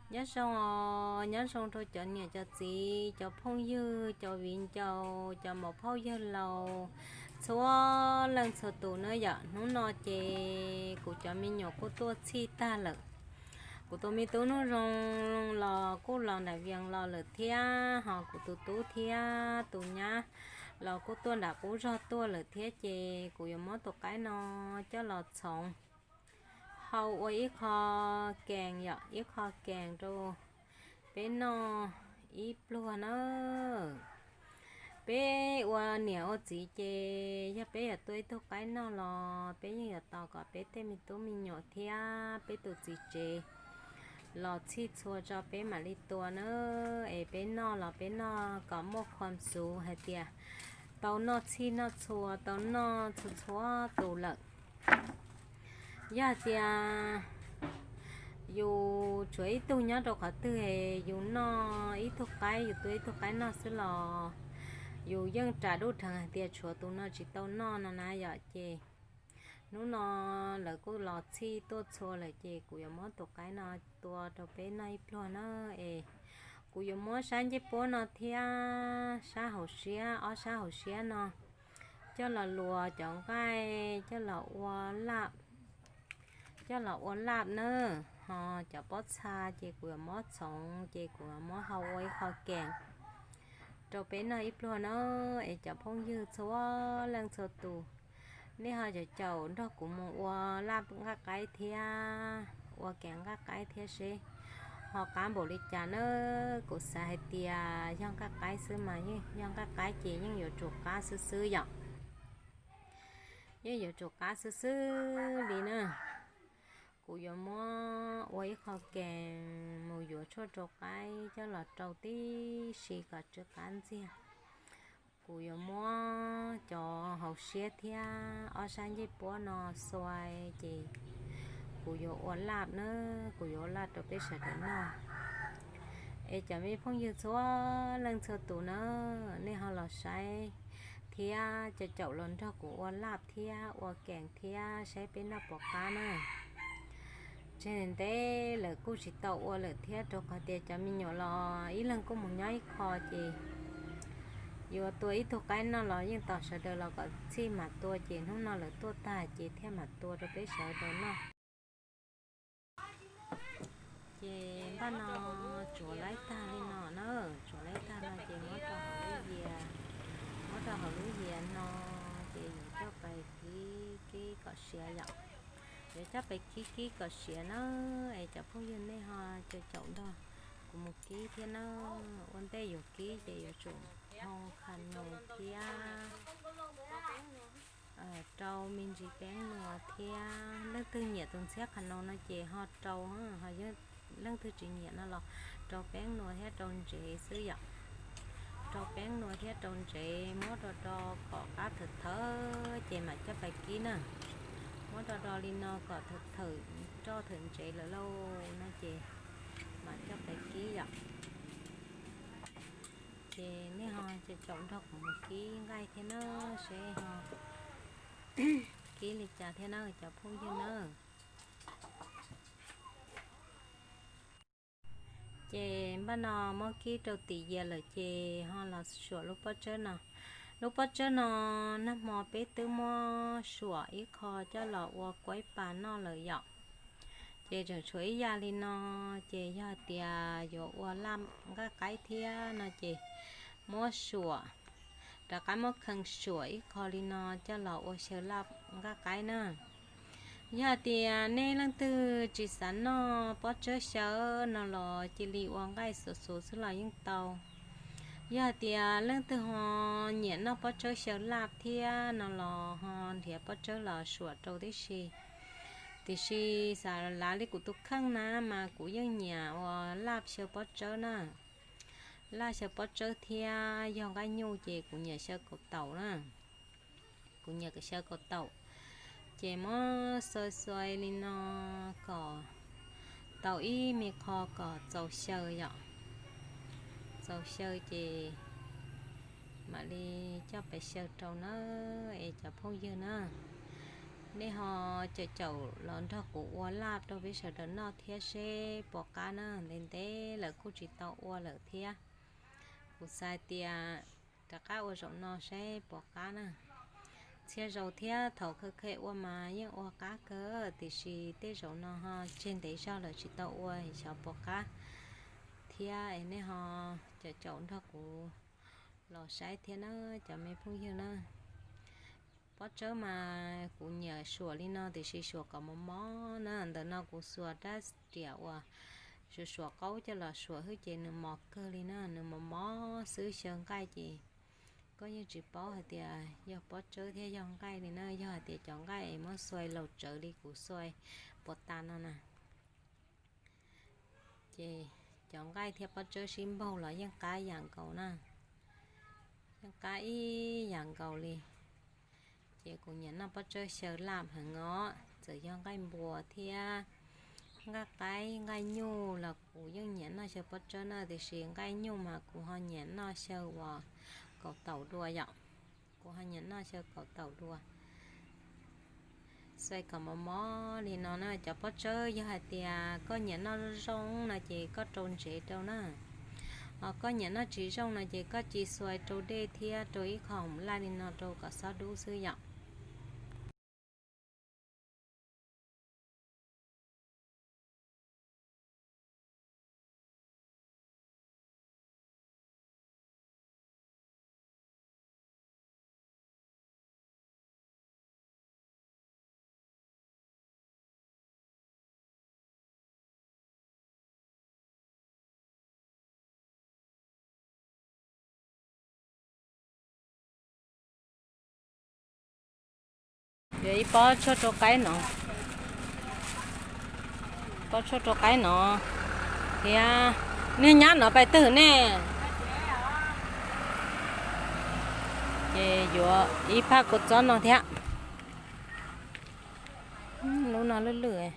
Nyob zoo os, nyob zoo rau cov niam cov txiv, cov phooj ywg, cov viv ncaus, cov maum phauj yawg laus, txhua leej txhua tus na yom. Hnub no ces kuv cov me nyuam kuj tuaj txhij tag lawm. Kuv tus me tub Nuj Zoo los kuj los nram Vias los lawm thiab, ho kuv tus tub thiab tus nyab los kuj tuaj nram qub zog tuaj lawm thiab, ces kuv yuav muab tus qaib no coj los txhoov hau ua ib qho kees yom, ib qho kees rau peb noj ib pluag na. Peb ua niam ua txiv ces yog peb yuav tua ib tug qaib noj los peb yeej yuav tos kom peb tej me tub me nyuam thiab peb tus txiv tsev los txhij txhua tso peb mam li tua na. Es peb noj los peb noj kom muaj khuam xuv hais tias tau noj txhij noj txhua, tau noj txhua txhua tus lawm. Yog hais tias yus tshuav ib tug nyob rau qhov twg, yus noj ib tug qaib, yus tua ib tug qaib noj xwb los yus yeej ras dub dheev hais tias tshuav tus no tsis tau noj no na yom. Ces hnub no lawv kuj los txhij tuaj txhua lawm ces kuv yuav muab tus qaib no tua rau peb noj ib pluag na. Es kuv yuav muab sab ncej puab no thiab sab hauv siab, ob sab hauv siab no coj los luas cov nqaij coj los ua laj, coj los ua laj na. Ho cov pob txha ces kuv yuav muab txhoov ces kuv yuav muab hau ua ib qho kees rau peb noj ib pluag na. Es cov phooj ywg txhua leej txhua tus, nej ho caum caum nrog kuv mus ua laj nqaij qaib thiab ua kees nqaij qaib thiab seb ho qab npaum li cas na. Kuv xav hais tias yog nqaij qaib xwb mas yeej yog nqaij qaib ces yeej yuav tsum qab xwb xwb yom. Yeej yuav tsum qab xwb xwb li na. Kuv yuav muab ua ib qho kees mus yuav tshuaj rau qaib coj los rau tib si kom tsw qab ntxiag. Kuv yuav muab cov hauv siab thiab ob sab ncej puab no xuas ces kuv yuav ua laj na, kuv yuav ua laj rau peb sawv daws noj. Es cov me phooj ywg txhua leej txhua tus na, nej ho los saib thiab caum caum los nrog kuv ua laj thiab ua kees thiab saib peb noj puas qab na. Tseg ntev lawm kuj tsis tau ua lawm thiab rau qhov tias cov me nyuam los ib leeg kuj mus nyob ib qho ces yuav tua ib tug qaib noj los yeej tos sawv daws los kom txhij mam tua ces hnub no lawv tuaj tag ces thiaj mam tua rau peb sawv daws noj. Ces npaj no tsuav laib tag li no na, tsuav laib tag no ces muab rau hauv lub yias, muab rau hauv lub yias no ces yuav coj pais kib kib kom siav yom. Yuav coj pais kib kib kom siav na. Es cov phooj ywg nej ho caum caum nrog kuv mus kib thiab na. Ua ntej yuav kib ces yuav tsum hau qhas nus thiab rau me ntsis peeb nuas thiab. Leej twg nyiam tus ntxhiab qhas nus no ces ho rau, ho leej twg tsis nyiam no los rau peeb nuas thiab rau ntsev xwb yom. Rau peeb nuas thiab rau ntsev, muab rau rau kom qab thawm thawm ces mam coj pais kib na. Muab rau rau li no kom thawm thawm roj thawm ntsev lawm lauj no ces mam coj pais kib yom. Ces nej ho caum caum nrog kuv mus kib nqaij thiab na, seb ho kib li cas thiab na cov phooj ywg na. Ces npaj no muab kib rau tim yias lawm ces ho los suam lub pob tsawb no. Lub pob tsawb no nag hmo peb twb muab suam ib qho coj los ua kuaib pas noj lawm yom. Ces tseem tshuav ib yam li no, ces yog tias yuav ua laj nqaij qaib thiab no ces muab suam, rov qab muab kheej suam ib qho li no coj los ua xyaw laj nqaij qaib na. Yog tias nej leej twg tsis xav noj pob tsawb xyaw no los cia li ua nqaij xuav xuav xwb los yeej tau. Yog tias leej twg ho nyiam noj pob tsawb xyaw laj thiab no los ho nrhiav pob tsawb los suam rau tib si. Tiam sis xav lav li kuv tus kheej na mas kuv yeej nyiam ua laj xyaw pob tsawb na. Laj xyaw pob tsawb thiab yog nqaij nyuj ces kuv nyiam xyaw kaus taum na. Kuv nyiam xyaw kaus taum. Ces muab xuav xuav li no kom tau ib me qho kom txaus xyaw yom. Txaus xyaw ces mam li coj pais xyaw rau na, es cov phooj ywg na. Nej ho caum caum los nrog kuv ua laj rau peb sawv daws noj thiab seb puas qab na, ntev ntev lawm kuj tsis tau ua lawm thiab. Kuv xav tias rov qab ua zaum no seb puas qab na. Txhia zaus thiab thaum kha khe ua mas yeej ua qab kawg, tiam sis tej zaum no ho tseg ntev zog lawm tsis tau ua xyov puas qab thiab es nej ho caum caum nrog kuv los saib thiab na cov me phooj ywg na. Pob tsawb mas kuv nyiam suam li no tiam sis suam kom mos mos na, ntawm no kuv xuas rab riam uas suam suam qaub coj los suam xwb ces nws mos kawg li na, nws mos mos xwb, xyaw nqaij ces koj yeej tsis paub hais tias yog pob tsawb thiab yog nqaij li na, yog hais tias cov nqaij es muab xuas laus tsawv li kuv xuas puas tas no na. Ces cov nqaij thiab pob tsawb sib npaug los yeej qab yam nkaus na, yeej qab ib yam nkaus li. Ces kuv nyiam noj pob tsawb xyaw laj heev os, txawm yog nqaij npua thiab nqaij qaib nqaij nyuj los kuv yeej nyiam noj xyaw pob tsawb na, tiam sis nqaij nyuj mas kuv ho nyiam noj xyaw uas kaum taum dua yom. Kuv ho nyiam noj xyaw kaum taum dua. Xuas kom mos mos li no na, cov pob tsawb yog hais tias koj nyiam noj zoo no ces koj rau ntsev rau na. Ho koj nyiam noj tsis zoo no ces koj cia xuas rau dej thiab rau ib qho laj li no rau kom xob dub xwb yom. Yuav ib pob tshuaj rau qaib no, pob tshuaj rau qaib no thiab. Nej nyab no pais twg ne? Ces yuav ib phaj kua txob no thiab. Lub no lwj lwj.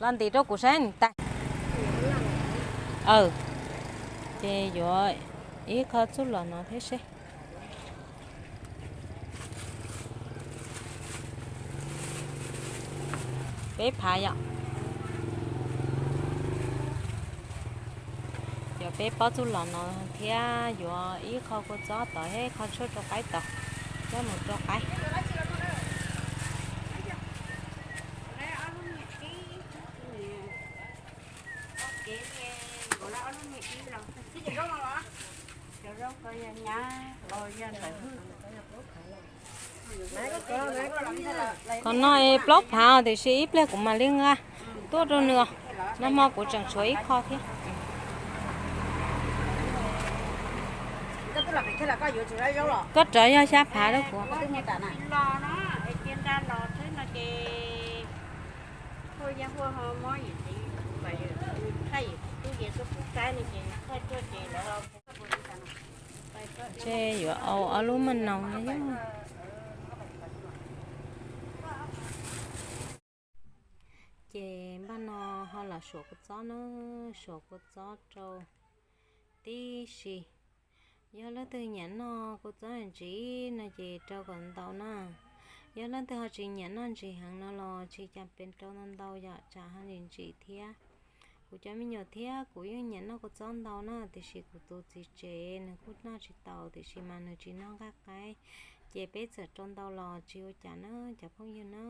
Los ntim rau kuv saib nws tas. Aw, ces yuav ib qho txuj lom no thiab seb. Peb phav yom. Yuav peb pob txuj lom no thiab yuav ib qho kua txob tod thiab ib qho tshuaj rau qaib tod, coj mus rau qaib. Qhov no plaub phav tiam sis ib pliag kuv mam li nqa tuaj rau nws. Nag hmo kuv tseem tshuav ib qho thiab. Koj rov yog xya phav rau kuv. Ntshe yuav au ob lub maj noog no yog. Ces npaj no ho los suav kua txob na, suav kua txob rau tib si. Yog leej twg nyiam noj kua txob ntsim no ces rau kom ntau na. Yog leej twg ho tsis nyiam noj ntsim heev no los tsis cas pes rau ntau ntau yom, tsam ho ntsim ntsim thiab. Kuv cov me nyuam thiab kuv yeej nyiam noj kua txob ntau na, tiam sis kuv tus txiv tsev nws kuj noj tsis tau tiam sis mas nws tsis noj nqaij qaib, ces peb txawm rau ntau los tsis ua cas na cov phooj ywg na.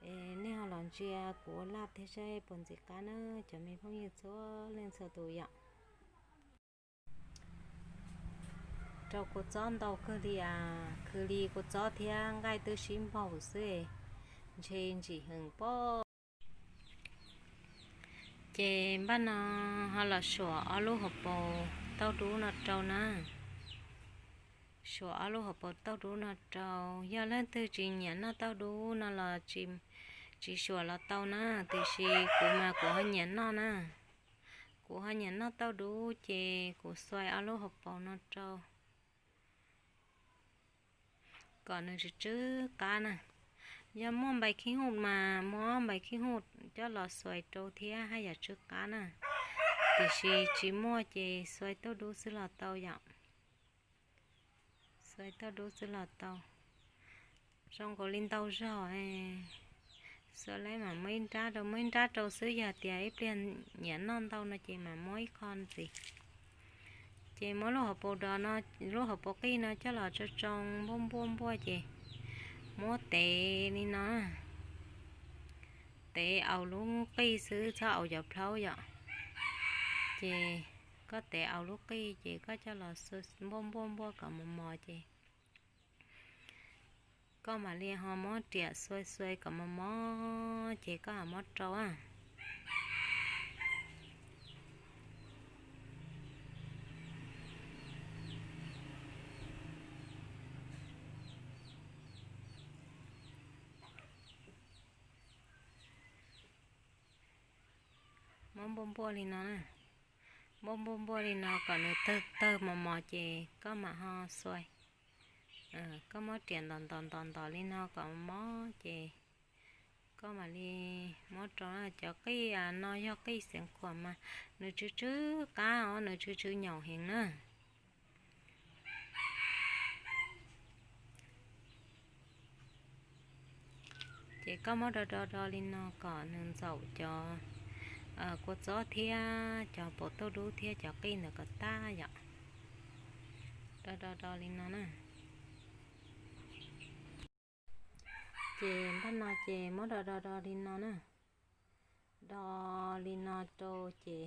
Es nej ho los ntsia kuv ua laj thiab saib puas ntxim qab na cov me phooj ywg txhua leej txhua tus yom. Rau kua txob ntau kawg li as, khwv li kua txob thiab nqaij twb sib npaug xwb, ntshe ntsim heev pob. Ces npaj no ho los suam ob lub hauv paus tauj dub no rau na. Suam ob lub hauv paus tauj dub no rau. Yog leej twg tsis nyiam noj tauj dub no los tsis suam los tau na, tiam sis kuv mas kuv ho nyiam noj na. Kuv ho nyiam noj tauj dub ces kuv xuas ob lub hauv paus no rau kom nws tsw tsw qab na. Yog muaj npais khib huj mas muab npais khib huj coj los xuas rau thiab haj yam tsw qab na. Tiam sis tsis muaj ces xuas tauj dub xwb los tau yom. Xuas tauj dub xwb los tau. Zoo nkaus li ntau zog. Xuas lawm mas muab ib nrab rau, muab ib nrab rau xwb, yog tias ib pliag nyiam noj ntau no ces mam muab ib qho ntxiv. Ces muab lub hauv paus dos no, lub hauv paus qij no coj los tsoo tsoo npuaj npuaj npuaj ces muab tev li no. Tev aus lub qij xwb, txhob aus cov plhaub yom. Ces koj tev aus lub qij ces koj coj los npuaj npuaj npuaj kom mos mos ces koj mam li ho muab riam xuas xuas kom mos mos ces koj ho muab rau. Muab npuaj npuaj li no na. Muab npuaj npuaj li no kom nws tawg tawg mos mos ces koj mam ho xuas. Koj muab riam ntos ntos ntos ntos li no kom mos ces koj mam li muab rau. Cov qij no yog qij xeev khuam mas nws tsw tsw qab os, nws tsw tsw nyaum heev na. Ces koj muab do do do li no kom nws ntxaum cov kua txob thiab cov paus tauj dub thiab cov qij ntawd kom tag yom. Do do do li no na. Ces npaj no ces muab do do do li no na. Do li no rau ces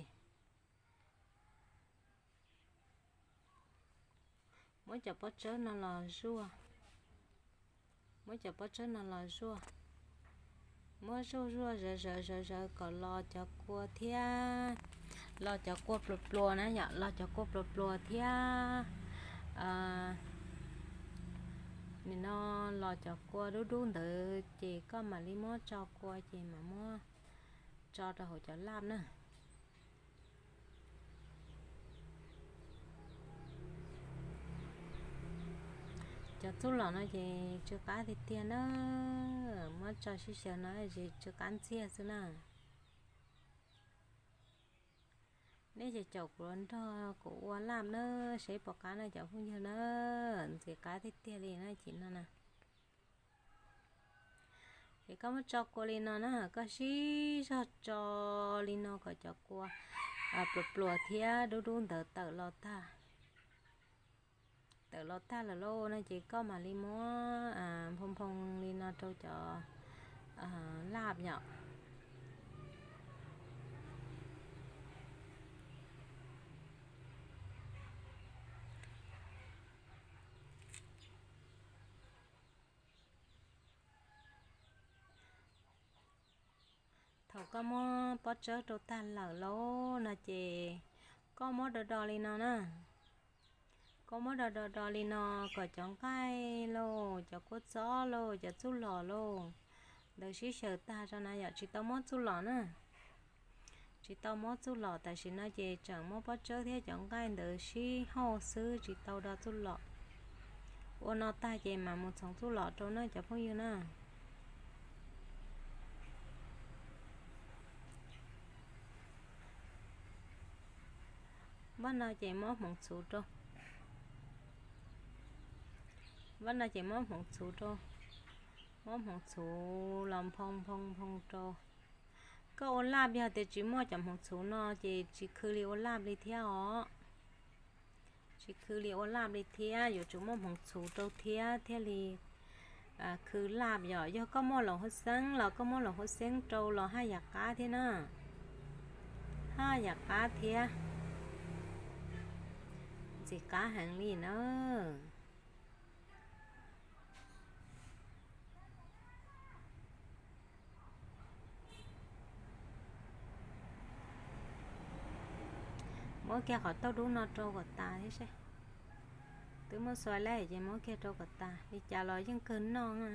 muab cov pob tsawb no los zuaj. Muab cov pob tsawb no los zuaj. Muab zuaj zuaj zawv zawv zawv zawv kom los cov kua thiab, los cov kua pluas pluas na yom, los cov kua pluas pluas thiab nim no los cov kua dub dub ntawd ces koj mam li muab tso kua ces mam muab tso rau hauv cov laj na. Cov txuj lom no ces tsw qab tiag tiag na, muab tso sib xyaw no es tsw qab ntxiag xwb na. Nej ces caum kuv los nrog kuv ua laj na, seb puas qab na cov phooj ywg na, ntxim qab tiag tiag li na ces no na. Ces koj muab tso kua li no na, koj sib zog tso li no kom cov kua pluas pluas thiab dub dub ntawd tawm los tag. Tawm los tag lawm lauj no ces koj mam li muab nphoo nphoo li no rau cov laj yom. Thaum koj muab pob tsawb rau tag lawm lauj no ces koj muab do do li no na. Koj muab do do do li no kom cov nqaij lauj, cov kua txob lauj, cov txuj lom lauj ntawd sib xyaw tag rau na yom, tsis tau muab txuj lom na. Tsis tau muab txuj lom, tam sim no ces tseem muab pob tsawb thiab cov nqaij ntawd sib hauj xwb, tsis tau do txuj lom. Ua no tag ces mam mus txhoov txuj lom rau na cov phooj ywg na. Npaj no ces muab hmoov txhuv rau. Npaj no ces muab hmoov txhuv rau. Muab hmoov txhuv los nphoo nphoo nphoo rau. Koj ua laj yog tias tsis muaj cov hmoov txhuv no ces tsis khw li ua laj li thiab os. Tsis khw li ua laj li thiab, yuav tsum muaj hmoov txhuv rau thiab thiaj li khw laj yom. Yog koj muaj laum huab xeeb los koj muaj laum huab xeeb rau los haj yam qab thiab na. Haj yam qab thiab. Ntxim qab heev li na. Muab kiag qhov tauj dub no rau kom tas thiab seb. Twb muab xuas lawm ces muab kiag rau kom tas, li cas los yeej kawg noj na.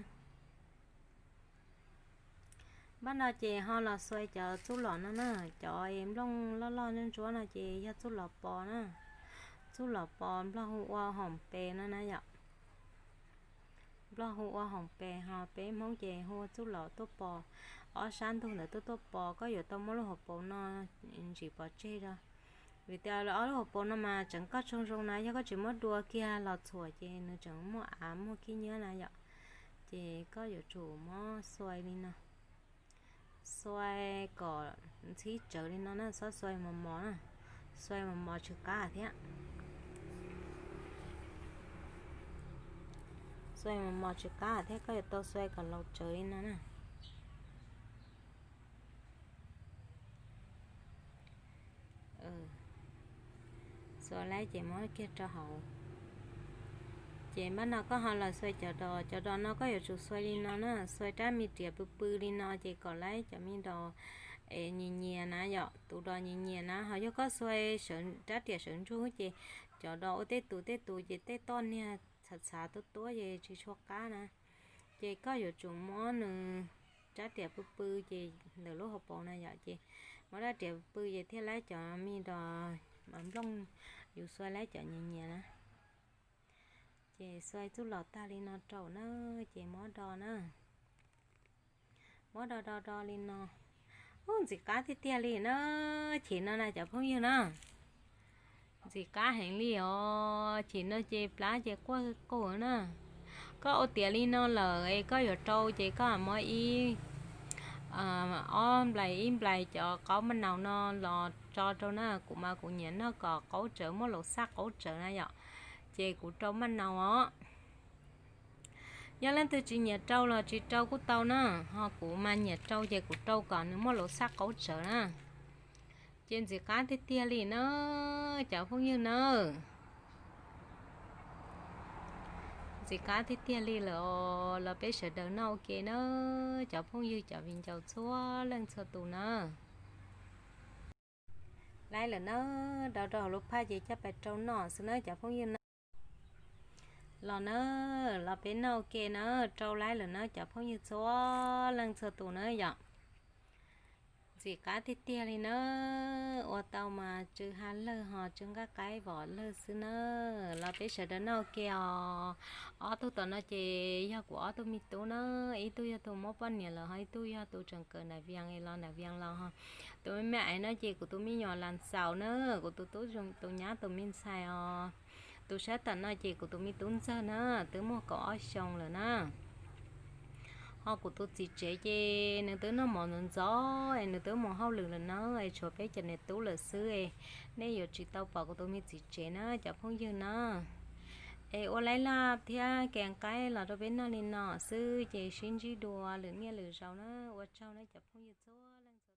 Npaj no ces ho los xuas cov txuj lom no na, cov nplooj loj loj ntsuab ntsuab no ces yog txuj lom pos na. Txuj lom pos Nplog hu ua hoom pes no na yom. Nplog hu ua hoom pes, ho peb Hmoob ces hu ua txuj lom tuaj pos. Ob sab ntug ntawd tuaj tuaj pos, koj yuav tau muab lub hauv paus no ntsim pov tseg rau. Vim tias ob lub hauv paus no mas tseem koj tsoo zoo na, yog koj tsis muab dua kiag los txhuam ces nws tseem muaj av muaj khib nyiab na yom. Ces koj yuav tsum muab xuas li no, xuas kom ntxhib tsawv li no na, txhob xuas mos mos na, xuas mos mos tsis qab thiab. Xuas mos mos tsis qab thiab, koj yuav tau xuas kom laus tsawv li no na. Xuas lawm ces muab kiag rau hauv. Ces npaj no koj ho los xuas cov dos, cov dos no koj yuav tsum xuas li no na, xuas rab me riam pw pw li no ces kom lawm cov me dos es nyias nyias na yom, tus dos nyias nyias na. Ho yog koj xuas rab riam sawv ntsug ces cov dos ua tej tus tej tus ces tej toj niag txhav txhav tuab tuab ces tsis tshua qab na. Ces koj yuav tsum muab nws rab riam pw pw ces ntawm lub hauv paus na yom, ces muab rab riam pw pw ces thiaj lawm cov me dos nplooj, yus xuas lawm cov nyias nyias na. Ces xuas txuj lom tag li no rau na, ces muab do na. Muab do do do li no. Ub, ntxim qab tiag tiag li na. Chim no na cov phooj ywg na, ntxim qab heev li os. Chim no ces plab ces quaj qug na. Koj ua tiav li no lawm es koj yuav rau ces koj muab ib, ob nplais ib nplais cov qaub maj naus no los tso rau na. Kuv mas kuv nyiam noj kom qaub tsawv, muaj laus xaj qaub tsawv na yom, ces kuv rau maj naus os. Yog leej twg tsis nyiam rau los tsis rau kuj tau na, ho kuv mas nyiam rau ces kuv rau kom nws muaj laus xaj qaub tsawv na. Ces ntxim qab tiag tiag li na cov phooj ywg na. Ntxim qab tiag tiag li lawm os, los peb sawv daws noj ua ke na cov phooj ywg cov viv ncaus txhua leej txhua tus na. Lawm lawm na, do rau hauv lub phaj ces coj pais rau noj xwb na cov phooj ywg na. Los na, los peb noj ua ke na, rau lawm lawm na cov phooj ywg txhua leej txhua tus na yom. Ntxim qab tiag tiag li na, ua tau mas tsw ha lawg ho tsw nqaij qaib vos lawg xwb na. Los peb sawv daws noj ua ke os. Ob tug tom no ces yog kuv ob tug me tub na, ib tug yog tus muaj poj niam lawm ho ib tug yog tus tseem kawm nram Vias es los nram Vias los ho. Tus me me ais no ces kuv tus me nyuam Las Xaus na, kuv tus tub tus nyab tus me ntxhais os. Tus sab tom no ces kuv tus me tub ntxawg na, twb muaj kaum ob xyoos lawm na. Ho kuv tus txiv tsev ces nws twb noj mov ntxov ntxov es nws twb mus hauj lwm lawm na, es tshuav peb cov niam tub lawm xwb es nej yuav tsis tau pom kuv tus me txiv tsev na cov phooj ywg na. Es ua laib laj thiab kev nqaij los rau peb noj li no xwb ces sib ntsib dua lwm niaj lwm zaus na, ua tsaug na cov phooj ywg txhua leej txhua